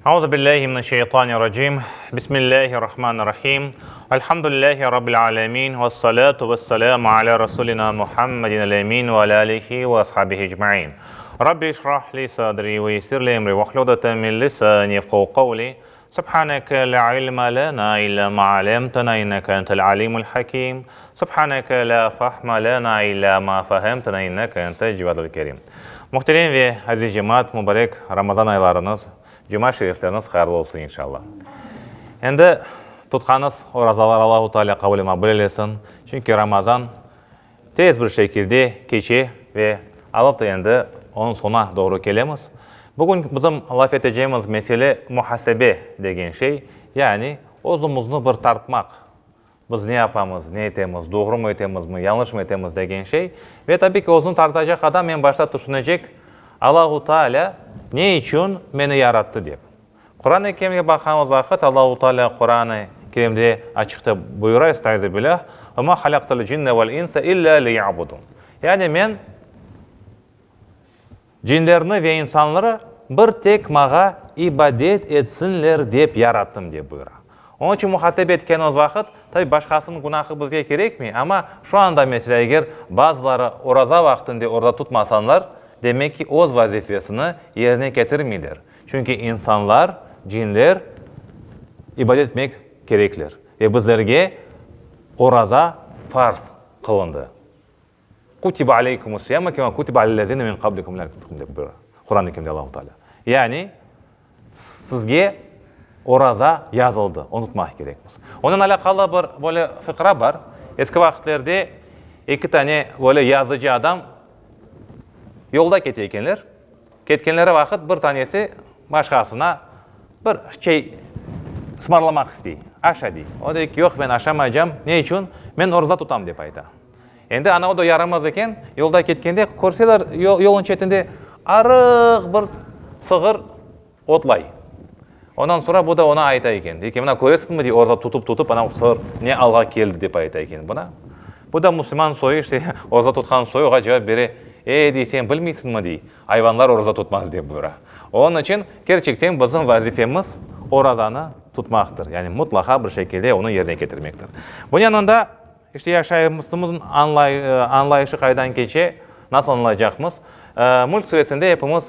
Auzu billahi mineşşeytanirracim. Bismillahirrahmanirrahim. Elhamdülillahi rabbil alemin. Vessalatu vesselamu ala rasulina Muhammedin el-emin ve ala alihi ve ashabihi ecmain. Rabbi işrah li sadri ve yessir li emri ve hlul uqdeten min lisani yefkahu qavli. Subhaneke la ilme lena illa ma alemtena inneke entel alimul hakim. Subhaneke la fahme lena illa ma fehemtena inneke entel cevadul kerim. Muhterem ve aziz cemaat, mubarek Ramazan aylarıñız, cuma şerifleriñiz hayırlı olsun inşallah. Endi tutqanız orazalar Allahu Teala qabul ve maqbul eylesin. Çünki Ramazan Tez bir şekilde keçe ve alıp da endi onıñ soñuna doğru kelemiz. Bugün bizim laf etecegimiz mesele muhasebe degen şey, yani özümizni bir tartmaq, biz ne yapamız, ne etemiz, doğrumı etemizmi, yañlışmı etemiz degen şey. Ve tabiy ki, özüni tartacaq adam eñ başta tüşünecek, Allahu Teala ne içün meni yarattı dep. Quran-ı Kerimge baqqanımız vaqıt, Allahu Teala Quran-ı Kerimde açıqta buyura, Estaizu billah, Ve ma halaktul cinne vel insa illa liya'budun. Yani men cinlerni ve insanları bir tek mağa ibadet etsinler dep yarattım, dep buyura. Onıñ içün muhasebe etkenimiz vaqıt, tabi başqasınıñ günahı bizge kerekmey, amma şu anda, meselâ, eger bazıları oraza vaqtında oraza tutmasanlar, demek ki, öz vazifesini yerine ketirmeyler. Çünki insanlar, cinler ibadet etmek kerekler ve bizlerge oraza farz qılındı. Kutiba aleykumus-siyamu kema kutiba alellezine min qablikum lâallekum tettekûn dep buyura Quran-ı Kerimde Allahu Teala. Yani sizge oraza yazıldı, onı tutmaq kerekmiz. Onen alâqalı bir böyle fıqra bar. Eski vaqıtlerde eki tane böyle yazıcı adam yolda kete ekenler. Ketkenleri vaqıt bir tanesi başqasına bir şey ısmarlamaq istey. Aşa, dey. O dey ki, yoq, men aşamaycam. Ne içün? Men oraza tutam, dep ayta. Endi ana o da yaramaz eken, yolda ketkende körseler, yolnıñ çetinde arıq bir sığır otlay. Ondan soñra bu da oña ayta eken, dey ki, mına köresiñmi, dey, oraza tutıp-tutıp ana sığır ne alğa keldi, dep ayta eken buña. Bu da musulman soyu, işte, oraza tutqan soyu oña cevap bere, E, dey, sen bilmeysiñmi, dey, ayvanlar oraza tutmaz, dep buyura. Onıñ içün, kerçekten bizim vazifemiz orazanı tutmaqtır, yani mutlaqa bir şekilde onı yerine ketirmektir. Bunıñ yanında, İşte yaşayışımıznıñ añlayışı qaydan keçe, nasıl añlaycaqmız? Mülk suresinde epimiz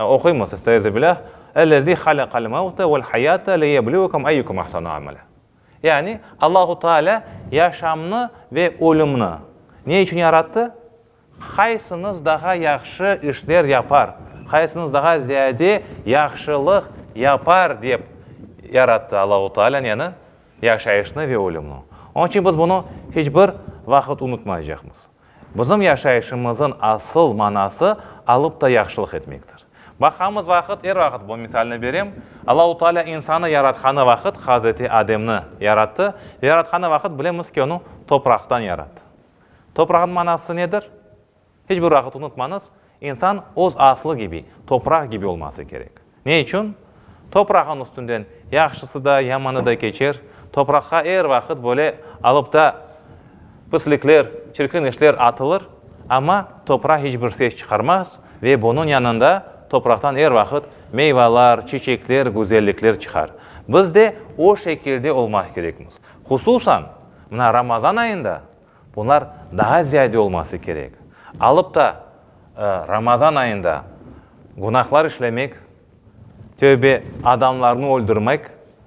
oquymız, Estaizu billah, Ellezî halaqal mevte vel hayâte liyebluvekum eyyukum ahsanu amela. Yani, Allahu Teala yaşamnı ve ölümni ne içün yarattı? Qaysıñız daha yahşı işler yapar, qaysıñız daha ziyade yahşılıq yapar dep yarattı Allahu Teala neni? Yaşayışnı ve ölümni. Onıñ içün biz bunı hiç bir vaqıt unutmaycaqmız. Bizim yaşayışımızın asıl manası alıp da yahşılıq etmektir. Baqqanımız vaqıt, er vaqıt bu misalni berem, Allahu Teala insanı yaratqanı vaqıt, Hazreti Ademni yarattı ve yaratqanı vaqıt bilemiz ki, onı topraqtan yarattı. Toprağın manası nedir? Hiç bir vaqıt unutmañız, insan öz aslı kibi, topraq kibi olması kerek. Ne içün? Toprağın üstünden yahşısı da, yamanı da keçer. Topraqqa er vaqıt böyle alıp da pislikler, çirkin işler atılır, amma topraq hiç bir ses çıqarmaz ve bunıñ yanında topraqtan er vaqıt meyvalar, çiçekler, güzellikler çıqar. Biz de o şekilde olmaq kerekmiz. Hususan, mına Ramazan ayında bunlar daa ziyade olması kerek. Alıp da Ramazan ayında günahlar işlemek, tövbe, adamlarnı öldürmek,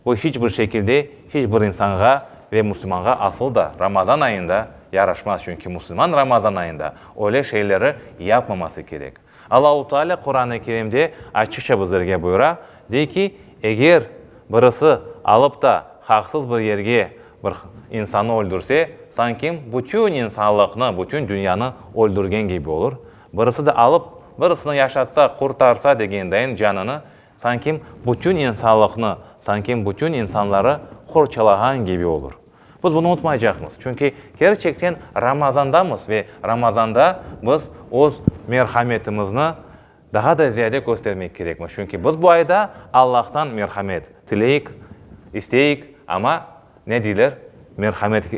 bu hiç bir şekilde hiç bir insanğa ve musulmanğa asıl da Ramazan ayında yaraşmaz, çünki musulman Ramazan ayında öyle şeyleri yapmaması kerek. Allahu Teala Quran-ı Kerimde açıqça bizlerge buyura, dey ki, eger birisi alıp da haqsız bir yerge bir insannı öldürse, sanki bütün insanlıqnı, bütün dünyanı öldürgen kibi olur. Birisi de alıp birisini yaşatsa, qurtarsa degendayin canını, sanki bütün insanlıqnı, sanki bütün insanları qorçalağan kibi olur. Biz bunı unutmaycaqmız, çünki kerçekten Ramazandamız ve Ramazanda biz öz merhametimizni daha da ziyade köstermek kerekmiz, çünki biz bu ayda Allahtan merhamet tileyik, isteyik, amma, ne deyler, merhamet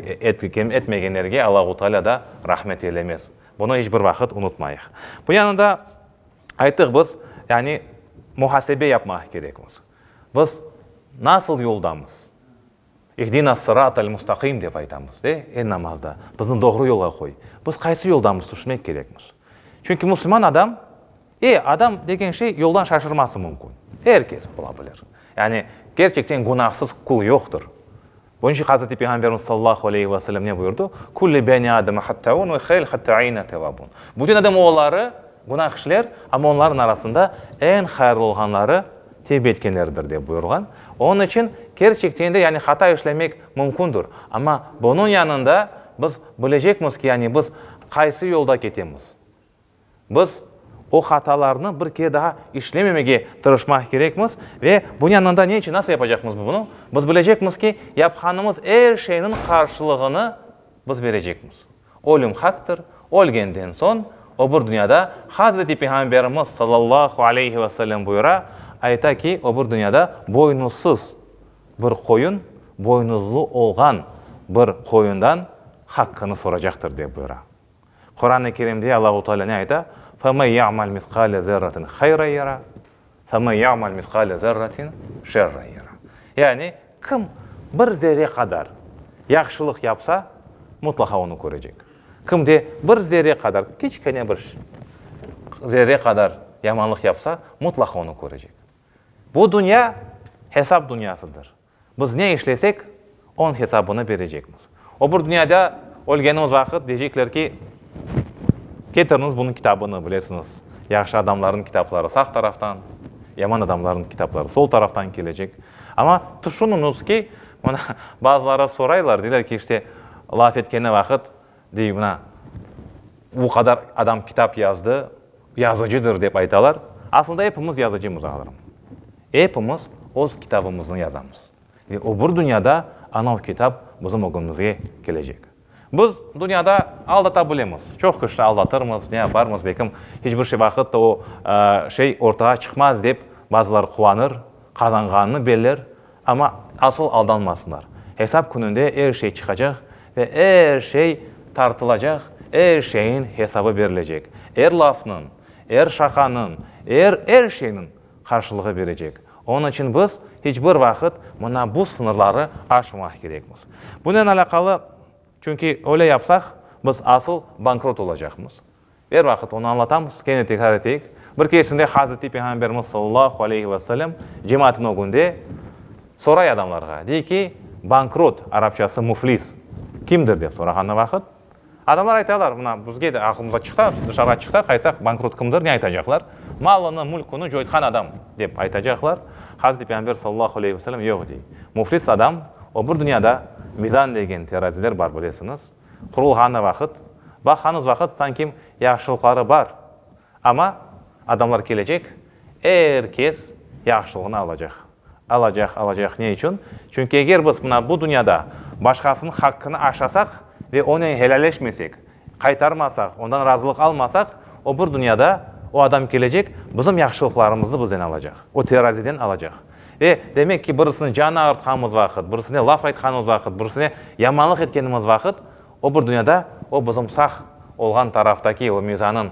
etmegenlerge Allahu Teala da rahmet eylemez. Bunı iç bir vaqıt unutmayıq. Bu yanında ayttıq biz, yani muhasebe yapmaq kerekmiz. Biz nasıl yoldamız? İhdina sıratal mustaqim dep aytamız, de, er namazda. Bizni doğru yolğa qoy. Biz qaysı yoldamız tüşünmek kerekmiz. Çünki musulman adam, e, adam degen şey yoldan şaşırması mümkün. Er kes ola bilir. Yani kerçekten günahsız qul yoqtır. Bunıñ içün Hazreti Peyğamberimiz sallallahu aleyhi ve sellem ne buyurdı? Kulli beni Ademe hattâun ve hayrul hattâine tevvâbun. Bütün adam oğulları günah işler, amma onlarnıñ arasında eñ hayırlı olğanları tevbe etkenleridir, dep buyurğan. Onıñ içün kerçekten de yani hata işlemek mümkündir. Amma bunıñ yanında biz bilecekmiz ki, yani biz qaysı yolda ketemiz. Biz o hatalarnı bir kere daa işlememege tırışmaq kerekmiz ve bunıñ yanında ne içün, nasıl yapacaqmız bunı? Biz bilecekmiz ki, yapqanımız er şeyniñ qarşılığını biz berecekmiz. Ölüm haqtır, ölgenden soñ o bir dünyada Hazreti Peyğamberimiz sallallahu aleyhi ve sellem buyura, ayta ki, o bir dünyada boynuzsız bir qoyun boynuzlı olğan bir qoyundan haqqını soracaqtır, dep buyura. Quran-ı Kerimde Allahu Teala ne ayta? Femen ya'mal misqale zerratin hayran yera, femen ya'mal misqale zerratin şerran yera. Yani, kim bir zerre qadar yahşılıq yapsa, mutlaqa onı körecek. Kim de bir zerre qadar, kiçkene bir zerre qadar yamanlıq yapsa, mutlaqa onı körecek. Bu dünya hesap dünyasıdır. Biz ne işlesek, onıñ hesabını berecekmiz. O bir dünyada ölgenimiz vaqıt deycekler ki, ketiriñiz bunıñ kitabını, bilesiñiz, yahşı adamlarnıñ kitapları sağ taraftan, yaman adamlarnıñ kitapları sol taraftan kelecek. Amma tüşüniñiz ki, mına, bazıları soraylar, deyler ki, işte, laf etkeni vaqıt, dey, mına, bu qadar adam kitap yazdı, yazıcıdır, dep aytalar. Aslında epimiz yazıcımız, ağalarım. Epimiz öz kitabımıznı yazamız. Ve o bir dünyada anav kitap bizim ögümizge kelecek. Biz dünyada aldata bilemiz. Çoq kişini aldatırmız, ne yaparmız, belkim, hiç bir şey vaqıt da o şey ortağa çıqmaz dep bazıları quvanır, qazanğanını beller, amma asıl aldanmasınlar. Hesap kününde er şey çıqacaq ve er şey tartılacaq, er şeyiñ hesabı berilecek. Er lafnıñ, er şaqanıñ, er er şeyniñ qarşılığı berecek. Onıñ içün biz hiç bir vaqıt mına bu sıñırları aşmamaq kerekmiz. Bunen alâqalı, çünki öyle yapsaq, biz asıl bankrot olacaqmız. Er vaqıt onı añlatamız, kene tekrar eteyik. Bir keresinde Hazreti Peyğamberimiz sallallahu aleyhi ve sellem cemaatiniñ ögünde soray adamlarğa, dey ki, bankrot, arapçası müflis, kimdir dep sorağanı vaqıt, Adamlar aytalar, mına, bizge de aqlımızğa çıqsa, dışarığa çıqsaq, aytsaq, bankrot kimdir, ne aytacaqlar? Malını, mülküni coytqan adam, dep aytacaqlar. Hazreti Peyğamber sallallahu aleyhi ve sellem yoq, dey. Müflis adam, o bir dünyada mizan degen teraziler bar, bilesiñiz, qurulğanı vaqıt, baqqanıñız vaqıt, sanki yahşılıqları bar, amma adamlar kelecek, er kes yahşılığını alacaq. Alacaq, alacaq. Ne içün? Çünki eger biz mına bu dünyada başqasınıñ haqqını aşasaq ve onen helâlleşmesek, qaytarmasaq, ondan razılıq almasaq, o bir dünyada o adam kelecek, bizim yahşılıqlarımıznı bizden alacaq, o teraziden alacaq. Ve demek ki, birisiniñ canı ağırtqanımız vaqıt, birisine laf aytqanımız vaqıt, birisine yamanlıq etkenimiz vaqıt, o bir dünyada o bizim sağ olğan taraftaki o mizanıñ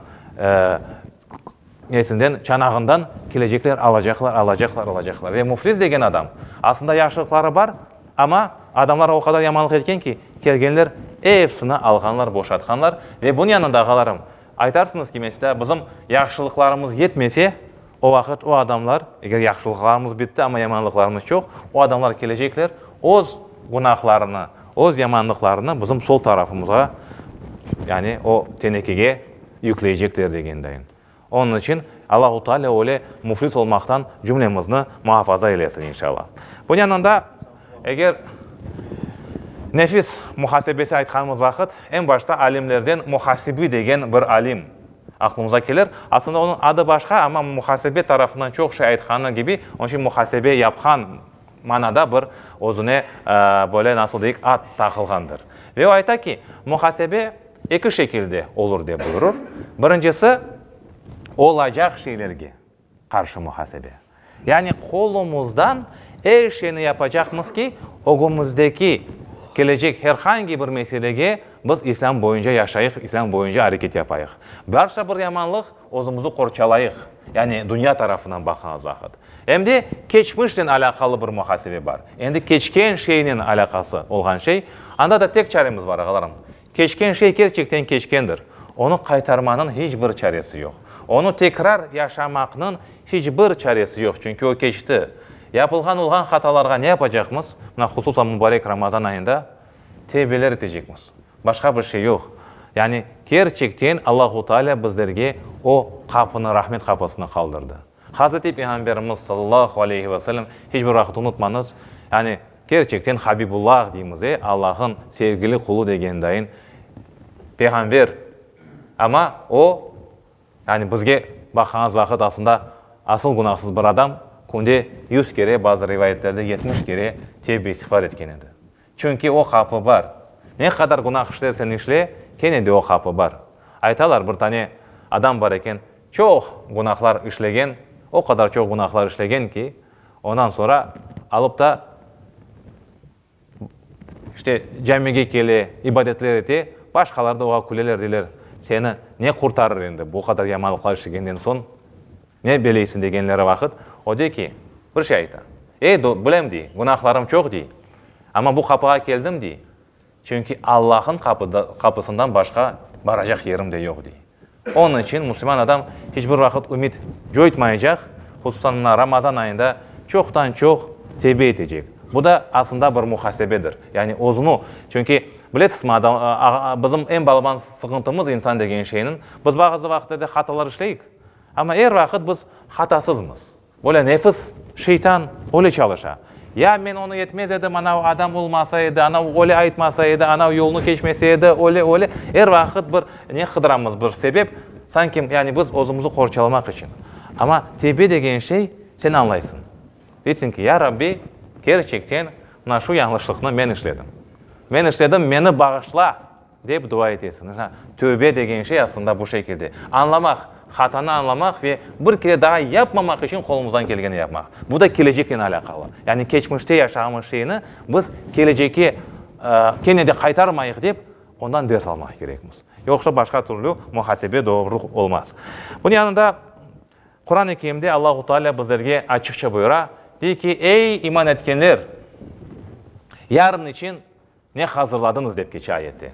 Nesinden, çanağından kelecekler, alacaqlar, alacaqlar, alacaqlar. Ve müflis degen adam, aslında yahşılıqları bar, amma adamlar o qadar yamanlıq etken ki, kelgenler epsini alğanlar, boşatqanlar. Ve bunıñ yanında, ağalarım, aytarsıñız ki, meselâ, bizim yahşılıqlarımız yetmese, o vaqıt o adamlar, eger yahşılıqlarımız bitti, amma yamanlıqlarımız çoq, o adamlar kelecekler, öz günahlarını, öz yamanlıqlarını bizim sol tarafımızğa, yani o tenekege yükleycekler degendayın. Onıñ içün Allahu Teala öyle müflis olmaqtan cümlemizni muhafaza eylesin inşallah. Bunıñ yanında eger nefis muhasebesi aytqanımız vaqıt eñ başta alimlerden Muhasibi degen bir alim aqlımıza kelir. Aslında onıñ adı başqa, amma muhasebe tarafından çoq şey aytqanı kibi, onıñ içün muhasebe yapqan manada bir özüne böyle nasıl deyik ad taqılğandır. Ve o ayta ki, muhasebe eki şekilde olur dep buyurır. Birincisi, olacaq şeylerge qarşı muhasebe. Yani qolumızdan er şeyni yapacaqmız ki, ögümizdeki kelecek her hangi bir meselege biz İslâm boyunca yaşayıq, İslâm boyunca areket yapayıq. Barsa bir yamanlıq, özümizni qorçalayıq. Yani dünya tarafından baqqanımız vaqıt. Em de keçmişnen alâqalı bir muhasebe bar. Endi keçken şeynen alâqası olğan şey. Anda da tek çaremiz bar, ağalarım. Keçken şey kerçekten keçkendir. Onı qaytarmanıñ hiç bir çaresi yoq. Onı tekrar yaşamaqnıñ hiç bir çaresi yoq, çünki o keçti. Yapılğan olğan hatalarğa ne yapacaqmız? Mına, hususan mubarek Ramazan ayında tevbeler etecekmiz. Başqa bir şey yoq. Yani, kerçekten Allahu Teala bizlerge o qapını, rahmet qapısını qaldırdı. Hazreti Peyğamberimiz, sallallahu aleyhi ve sellem, hiç bir vaqıt unutmañız, yani, kerçekten Habibullah deymiz, e, Allah'ın sevgili qulu degen dayın Peyğamber, amma o, yani bizge baqqanız vaqıt aslında asıl günahsız bir adam, künde yüz kere, bazı rivayetlerde 70 kere tevbe istiğfar etken edi. Çünki o qapı bar. Ne qadar günah işlersen işle, kene de o qapı bar. Aytalar, bir tane adam bar eken, çoq günahlar işlegen, o qadar çoq günahlar işlegen ki, ondan soñra alıp da, işte, camige kele, ibadetler ete, başqalar da oğa küleler, deyler, seni ne qurtarır endi, bu qadar yamanlıqlar işlegenden soñ, ne beleysiñ degenleri vaqıt, o dey ki, bir şey ayta, Ey, bilem, dey, günahlarım çoq, dey, amma bu qapığa keldim, dey, çünki Allah'ın qapısından başqa baracaq yerim de yoq, dey. Onıñ içün musulman adam hiç bir vaqıt ümit coytmaycaq, hususan mına Ramazan ayında çoqtan-çoq tevbe etecek. Bu da aslında bir muhasebedir. Yani özüni, çünki bilesizmi, adam, bizim eñ balaban sıqıntımız insan degen şeyniñ, biz bazı vaqıtlarda hatalar işleyik, amma er vaqıt biz hatasızmız. Böyle nefis, şeytan öyle çalışa. Ya men onı etmez edim, anav adam olmasa edi, anav öyle aytmasa edi, anav yolnı keçmese edi, öyle, öyle. Er vaqıt bir ne qıdıramız, bir sebep, sanki, yani biz özümizni qorçalamaq içün. Amma tevbe degen şey, sen añlaysıñ. Deysiñ ki, Ya Rabbi, kerçekten, mına şu yañlışlıqnı men işledim. Men işledim, meni bağışla! Dep dua etesiñ. Tövbe degen şey aslında bu şekilde. Añlamaq, hatanı añlamaq ve bir kere daa yapmamaq içün qolumızdan kelgeni yapmaq. Bu da keleceknen alâqalı. Yani keçmişte yaşağımız şeyni biz kelecekke kene de qaytarmayıq dep, ondan ders almaq kerekmiz. Yoqsa başqa türlü muhasebe doğru olmaz. Bunıñ yanında Quran-ı Kerimde Allahu Teala bizlerge açıqça buyura, dey ki, Ey iman etkenler! Yarın içün Ne hazırladıñız dep keçe ayette.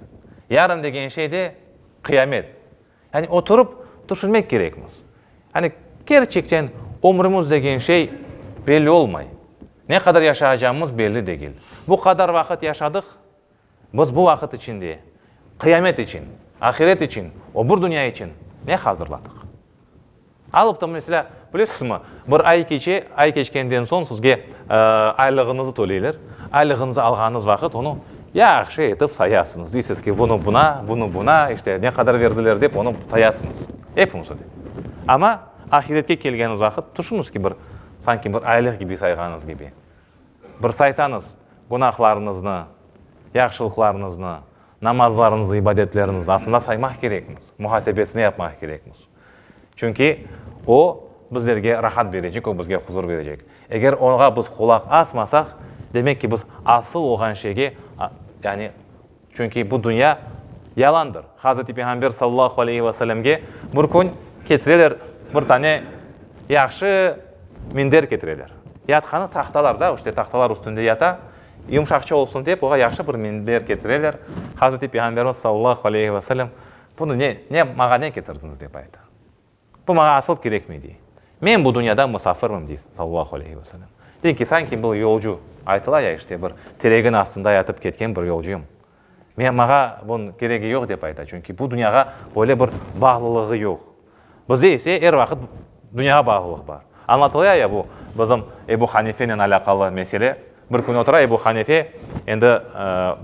Yarın degen şey de qıyamet. Yani oturıp tüşünmek kerekmiz. Yani kerçekten ömrümiz degen şey belli olmay. Ne qadar yaşayacağımız belli degil. Bu qadar vaqıt yaşadıq, biz bu vaqıt içinde qıyamet içün, ahiret içün, o bir dünya içün ne hazırladıq? Alıp da, meselâ, bilesizmi, bir ay keçe, ay keçkenden soñ sizge aylığıñızı töleyler. Aylığıñızı alğanıñız vaqıt onı yahşı etip sayasıñız. Deysiz ki, bunı buna, bunı buna, işte, ne qadar berdiler dep onı sayasıñız. Epimiz öyle. Amma ahiretke kelgeniñiz vaqıt, tüşüñiz ki, bir, sanki bir aylıq kibi sayğanıñız kibi. Bir saysañız günahlarıñıznı, yahşılıqlarıñıznı, namazlarıñıznı, ibadetleriñizni aslında saymaq kerekmiz, muhasebesini yapmaq kerekmiz. Çünki o, bizlerge rahat berecek, o bizge huzur berecek. Eger oña biz qulaq asmasaq, demek ki, biz asıl olğan şeyge, yani, çünki bu dünya yalandır. Hazreti Peyğamber sallallahu aleyhi ve sellemge bir kün ketireler bir tane yahşı minder ketireler. Yatqanı tahtalar da, işte tahtalar üstünde yata, yumşaqça olsun dep, oğa yahşı bir minder ketireler. Hazreti Peyğamberimiz sallallahu aleyhi ve sellem, Bunı ne, ne, maña ne ketirdiñiz, dep ayta. Bu maña asıl kerekmey, dey. Men bu dünyada musafirmim, dey, sallallahu aleyhi ve sellem. Dey ki, sanki bir yolcu, aytıla ya, işte, bir teregin astında yatıp ketken bir yolcuyım. Men, maña bunıñ keregi yoq, dep ayta, çünki bu dünyağa böyle bir bağlılığı yoq. Bizde ise er vaqıt dünyağa bağlılıq bar. Añlatıla ya bu bizim Ebu Hanifenen alâqalı mesele. Bir kün otura Ebu Hanife, endi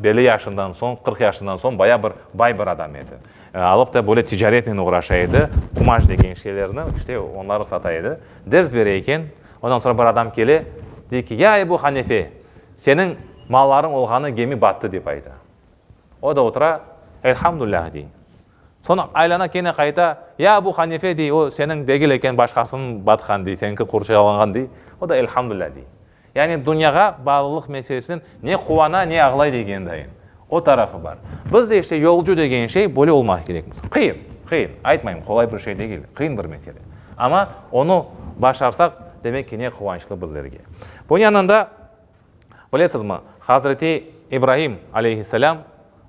belli yaşından soñ, 40 yaşından soñ baya bir bay bir adam edi. Alıp da böyle ticaretnen oğraşa edi, qumaş degen şeylerni, işte, onları sata edi. Ders bere eken, ondan soñra bir adam kele, dey ki, Ya Ebu Hanife, seniñ mallarıñ olğanı gemi battı, dep ayta. O da otura, Elhamdülâh, dey. Soñ aylana kene qayta, Ya Abu Hanife, dey, o seniñ degil eken, başqasınıñ batqan, dey, seniñki qorçalanğan, dey. O da Elhamdülâ, dey. Yani dünyağa bağlılıq meselesinen ne quvana, ne ağlay degen dayın. O tarafı bar. Biz de işte yolcu degen şey böyle olmaq kerekmiz. Qıyın, qıyın, aytmayım, qolay bir şey degil, qıyın bir mesele. Amma onı başarsaq, demek ki, ne quvançlı bizlerge. Bunıñ yanında, bilesizmi, Hazreti İbrahim aleyhisselâm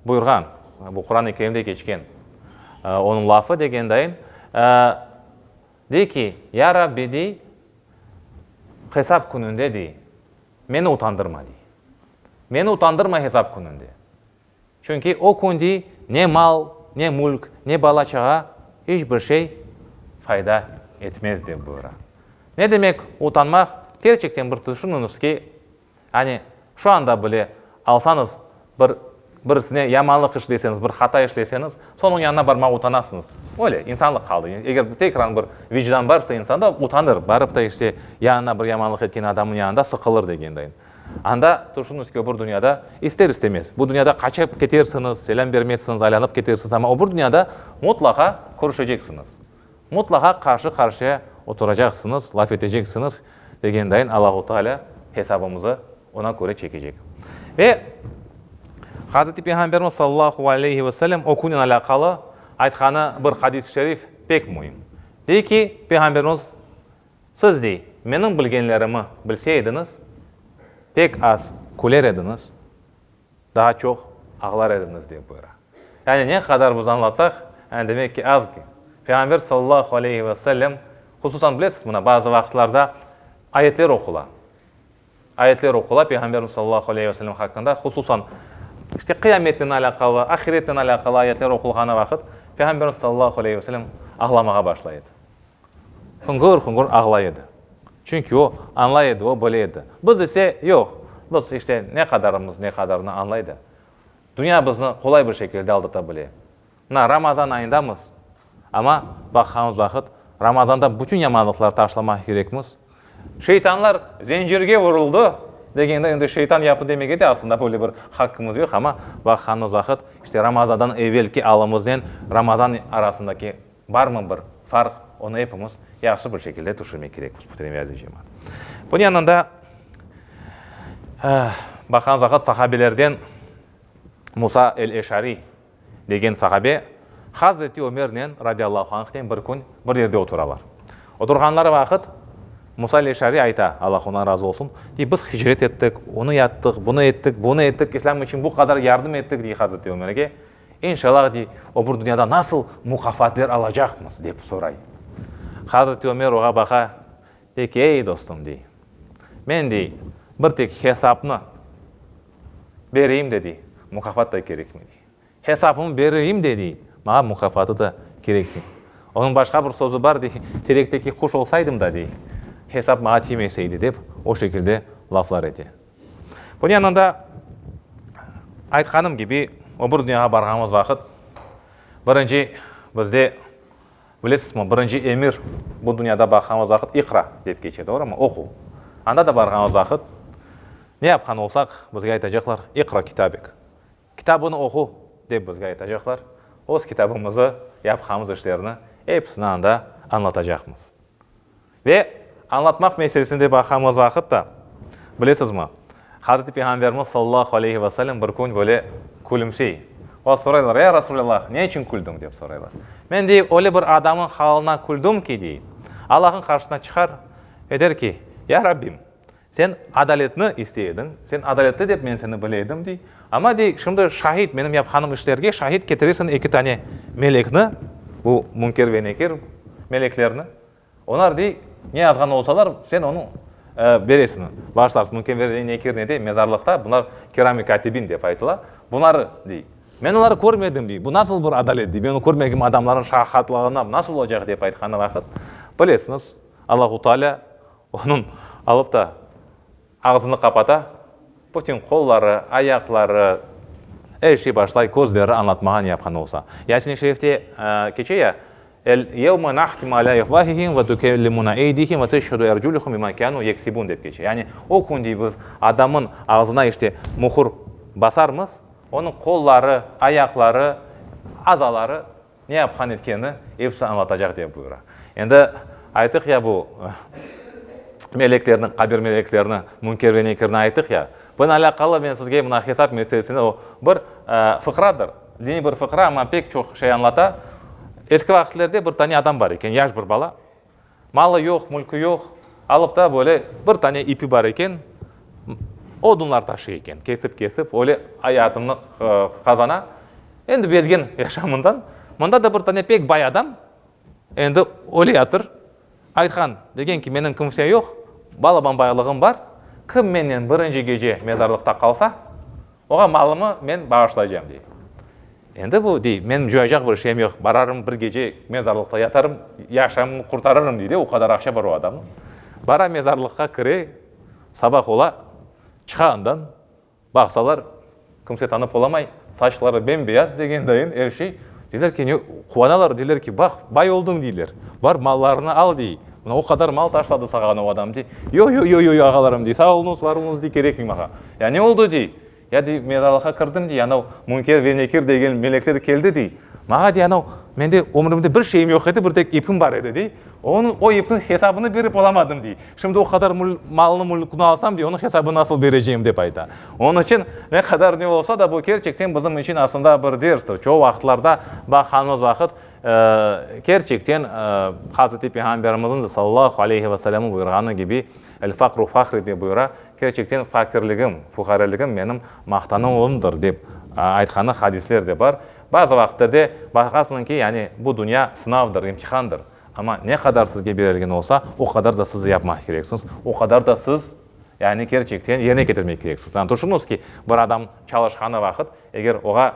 buyurğan, bu Quran-ı Kerimde keçken onıñ lafı degen dayın, dey ki, Ya Rabbi, dey, hesap kününde, dey, meni utandırma, dey. Meni utandırma hesap kününde. Çünki o kün, dey, ne mal, ne mülk, ne bala-çağa, iç bir şey fayda etmez, dep buyura. Ne demek utanmaq? Kerçekten bir tüşüniñiz ki, hani şu anda bile alsañız bir birisine yamanlıq işleseñiz, bir hata işleseñiz, soñ onıñ yanına barmağa utanasıñız. Öyle, insanlıq halı. Eger tekrar bir vicdan barsa insanda, utanır, barıp da işte yanına bir yamanlıq etken adamnıñ yanında sıqılır degendayin. Anda, tüşüniñiz ki, o bir dünyada ister-istemez, bu dünyada qaçıp ketersiñiz, selâm bermezsiñiz, aylanıp ketersiñiz, amma o bir dünyada mutlaqa körüşeceksiñiz. Mutlaqa qarşı-qarşıya oturacaqsıñız, laf eteceksiñiz, degendayın Allahu Teala hesabımızı ona köre çekecek. Ve Hazreti Peyğamberimiz sallallahu aleyhi ve sellem o künnen alâqalı aytqanı bir hadis-i şerif pek müim. Dey ki, Peyğamberimiz, Siz, dey, menim bilgenlerimi bilse ediñiz, pek az küler ediñiz, daa çoq ağlar ediñiz, dep buyura. Yani ne qadar biz añlatsaq, yani demek ki, az ki. Peyğamber sallallahu aleyhi ve sellem, hususan bilesiz, mına bazı vaqıtlarda ayetler oqula. Ayetler oqula Peyğamberimiz sallallahu aleyhi ve sellem haqqında, hususan, işte, qıyametnen alâqalı, ahiretnen alâqalı ayetler oqulğanı vaqıt Peyğamberimiz sallallahu aleyhi ve sellem ağlamağa başlay edi. Hıngır-hıngır ağlay edi. Çünki o, añlay edi, o bile edi. Biz ise, yoq. Biz, işte, ne qadarımız ne qadarını añlay da. Dünya bizni qolay bir şekilde aldata bile. Mına, Ramazan ayındamız, amma, baqğanımız vaqıt, Ramazanda bütün yamanlıqları taşlamaq kerekmiz. Şeytanlar zencirge vuruldı, degende, endi şeytan yaptı demege de aslında böyle bir haqqımız yoq, amma, baqğanımız vaqıt, işte, Ramazandan evelki alımıznen Ramazan arasındaki Barmı bir farq, onı epimiz yahşı bir şekilde tüşünmek kerekmiz, muhterem ve aziz cemaat. Bunıñ yanında, baqan vaqıt sahabelerden Musa el-Eşariy degen sahabe Hazreti Ömernen, radiyallahu anhnen, bir kün bir yerde oturalar. Oturğanları vaqıt Musa el-Eşariy ayta, Allah ondan razı olsun, dey, biz hicret ettik, onı yattıq, bunı ettik, bunı ettik, İslâm içün bu qadar yardım ettik, dey Hazreti Ömerge. İnşallah, dey, o bir dünyada nasıl muqafatler alacaqmız, dep soray. Hazreti Ömer oğa baqa, dey ki, ey, dostum, dey, men, dey, bir tek hesapnı bereyim de, dey, muqafat da kerekmey, dey. Hesapımı bereyim de, dey, maña muqafatı da kerekmey. Onıñ başqa bir sözü bar, dey, terekteki quş olsaydım da, dey, hesap maña tiymeseydi, dep o şekilde laflar ete. Bunıñ yanında, aytqanım kibi, o bir dünyağa barğanımız vaqıt, birinci bizde, bilesizmi, birinci emir bu dünyada baqğanımız vaqıt iqra dep keçe, doğrumı? Oqu. Anda da barğanımız vaqıt, ne yapqan olsaq, bizge aytacaqlar, iqra kitabek, kitabını oqu, dep bizge aytacaqlar. Öz kitabımızı, yapqanımız işlerni episini anda añlatacaqmız. Ve añlatmaq meselesine baqamız vaqıt da, bilesizmi, Hazreti Peyğamberimiz sallallahu aleyhi ve sellem bir kün böyle külümsey. O soraylar, Ya Resulallah, ne içün küldiñ? dep soraylar. Men, dey, öyle bir adamnıñ halına küldim ki, dey, Allah'ın qarşısına çıqar ve der ki, Ya Rabbim, Sen adaletni istey ediñ, sen adaletli dep men seni bile edim, dey. Amma, dey, şimdi şahit, menim yapqanım işlerge şahit ketiresiñ eki tane melekni, bu Münker ve Nekir meleklerni. Olar, dey, ne yazğan olsalar, sen onı beresiñ, bağışlarsıñ. Münker ve Nekir ne dey, mezarlıqta, bunlar Kirami Katibin dep aytıla. Bunları, dey, men oları körmedim, dey, bu nasıl bir adalet, dey, men onı körmegim adamlarnıñ şahatlığına nasıl olacaq, dep aytqanı vaqıt, bilesiñiz, Allahu Teala Onıñ alıp da ağzını qapata, bütün qolları, ayaqları, er şey başlay közleri añlatmağa ne yapqan olsa. Yasin-i Şerifte keçe ya, El yevme nahtimu alâ efvâhihim ve tukellimuna eydihim ve teşhedü erculuhum bimâ kânû yeksibûn dep keçe. Yani o kün dey biz adamın ağzına işte muhur basarmız, onıñ qolları, ayaqları, azaları Ne yapqan etkenini episi añlatacaq, dep buyura. Endi aytıq ya bu meleklerni, qabir meleklerini, Münker ve Nekirni aytıq ya. Bunen alâqalı men sizge mına hesap meselesini o bir fıqradır, diniy bir fıqra, amma pek çoq şey añlata. Eski vaqıtlerde bir tane adam bar eken, yaş bir bala. Malı yoq, mülkü yoq, alıp da böyle bir tane ipi bar eken, odunlar taşıy eken, kesip-kesip, öyle ayatını qazana. Endi bezgen yaşamından. Mında da bir tane pek bay adam, endi öleyatır, aytqan, degen ki, menim kimse yoq, balaban baylığım bar, kim mennen birinci gece mezarlıqta qalsa, oğa malımı men bağışlaycam, dey. Endi bu, dey, menim coyacaq bir şeyim yoq, bararım bir gece mezarlıqta yatarım, yaşamımnı qurtarırım, dey de, o qadar aqça bar o adamnıñ. Bara mezarlıqqa kire, sabah ola, çıqa andan, baqsalar, kimse tanıp olamay, saçları bem-beyaz degen dayın, er şey. Deyler ki, ne, quvanalar, deyler ki, baq, bay oldıñ, deyler, bar mallarını al, dey, mına o qadar mal taşladı saña o adam, dey. Yoq, yoq, yoq, yoq, ağalarım, dey, sağ oluñız, var oluñız, dey, kerekmey maña. Ya ne oldı, dey, Ya, dey, mezarlıqqa kirdim, dey, anav Münker ve Nekir degen melekler keldi, dey. Maña, dey, anav, mende ömrümde bir şeyim yoq edi, bir tek ipim bar edi, dey. Onıñ, o ipniñ hesabını berip olamadım, dey. Şimdi o qadar malnı, mülkni alsam, dey, onıñ hesabını nasıl berecegim, dep ayta. Onıñ içün, ne qadar ne olsa da, bu kerçekten bizim içün aslında bir derstir. Çoğu vaqıtlarda baqqanımız vaqıt, kerçekten, Hazreti Peyğamberimizniñ de sallallahu aleyhi ve sellemniñ buyurğanı kibi, El faqru fahri dep buyura, Kerçekten fakirligim, fuqareligim menim maqtanuvımdır, dep aytqanı hadisler de bar. Bazı vaqıtlerde baqasıñ ki, yani bu dünya sınavdır, imtihandır. Amma ne qadar sizge berilgen olsa, o qadar da siz yapmaq kereksiñiz, o qadar da siz, yani kerçekten yerine ketirmek kereksiñiz. Yani tüşüñiz ki, bir adam çalışqanı vaqıt, eger oğa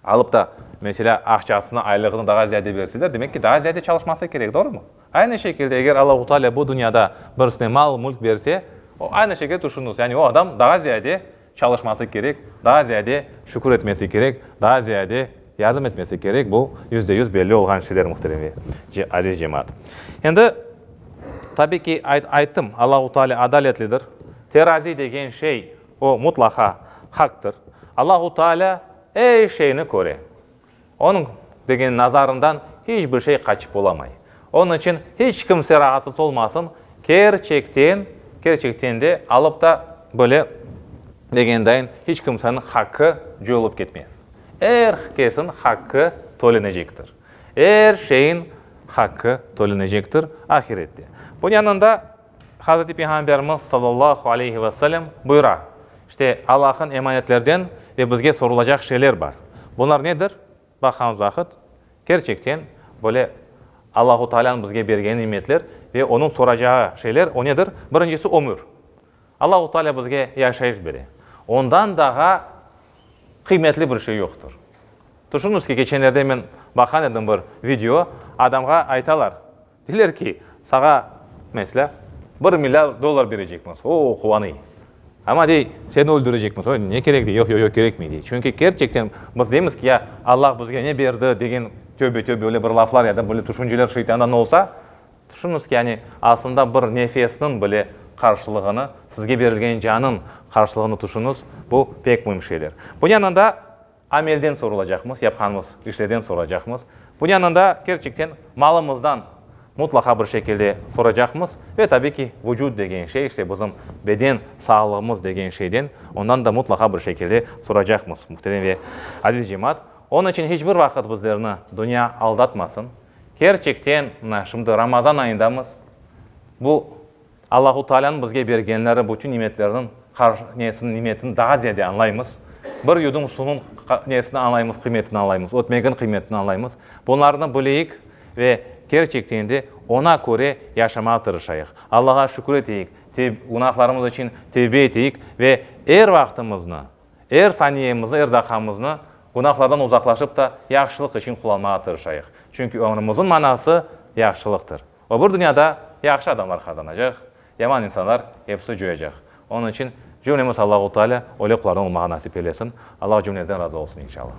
alıp da, meselâ, aqçasını, aylığını daa ziyade berseler, demek ki, daa ziyade çalışması kerek, doğrumı? Aynı şekilde, eger Allahu Teala bu dünyada birisine mal, mülk berse, o, aynı şekilde tüşüñiz, yani o adam daa ziyade çalışması kerek, daa ziyade şükür etmesi kerek, daa ziyade yardım etmesi kerek, bu 100% belli olğan şeyler, muhterem ve aziz cemaat. Endi, tabi ki, ayttım, Allahu Teala adaletlidir, terazi degen şey, o mutlaqa haqtır. Allahu Teala er şeyni köre. Onıñ, degen nazarından hiç bir şey qaçıp olamay. Onıñ içün hiç kimse rahatsız olmasın, kerçekten, kerçekten de alıp da böyle degendayın hiç kimseniñ haqqı coyulıp ketmez. Er kesin haqqı tölenecektir. Er şeyin haqqı tölenecektir ahirette. Bunıñ yanında Hazreti Peyğamberimiz sallallahu aleyhi ve sellem buyura, İşte, Allah'ın emanetlerden ve bizge sorulacaq şeyler bar. Bunlar nedir? Baqqanımız vaqıt, kerçekten, böyle Allahu Taalânıñ bizge bergeni nimetler ve Onıñ soracağı şeyler, o nedir? Birincisi, ömür. Allahu Taalâ bizge yaşayış bere. Ondan daha qıymetli bir şey yoqtır. Tüşüñiz ki, keçenlerde men baqqan edim bir video, adamğa aytalar, Deyler ki, saña, meselâ, bir milliard dollar berecekmiz. O, quvanıy. Amma, dey, seni öldürecekmiz. O, ne kerek, dey, yoq, yoq, yoq, kerekmey, dey. Çünki kerçekten biz deymiz ki, ya Allah bizge ne berdi degen, tövbe, tövbe, öyle bir laflar ya da böyle tüşünceler şeytandan olsa, tüşüñiz ki, yani aslında bir nefesniñ bile qarşılığını, sizge berilgen canıñ qarşılığını tüşüñiz, bu pek müim şeyler. Bunıñ yanında Amelden sorulacaqmız, yapqanımız işlerden soracaqmız. Bunıñ yanında kerçekten malımızdan mutlaqa bir şekilde soracaqmız ve tabiy ki, vucut degen şey, işte bizim beden sağlığımız degen şeyden, ondan da mutlaqa bir şekilde soracaqmız, muhterem ve aziz cemaat. Onıñ içün hiç bir vaqıt bizlerni dünya aldatmasın. Kerçekten, mına şimdi Ramazan ayındamız, bu Allahu Taalânıñ bizge bergenleri bütün nimetlerniñ nesini, nimetini daa ziyade añlaymız. Bir yudum suvnıñ nesini añlaymız, qıymetini añlaymız, ötmegin qıymetini añlaymız. Bunlarnı bileyik ve kerçekten de oña köre yaşamağa tırışayıq. Allağa şükür eteyik, günahlarımız içün tevbe eteyik ve er vaqtımıznı, er saniyemizni, er daqqamıznı günahlardan uzaqlaşıp da yahşılıq içün qullanmağa tırışayıq. Çünki ömrümizniñ manası yahşılıqtır. O bir dünyada yahşı adamlar qazanacaq, yaman insanlar episi coyacaq. Onıñ içün cümlemiz Allahu Teala öyle qullardan olmağa nasip eylesin. Allah cümlemizden razı olsun inşallah.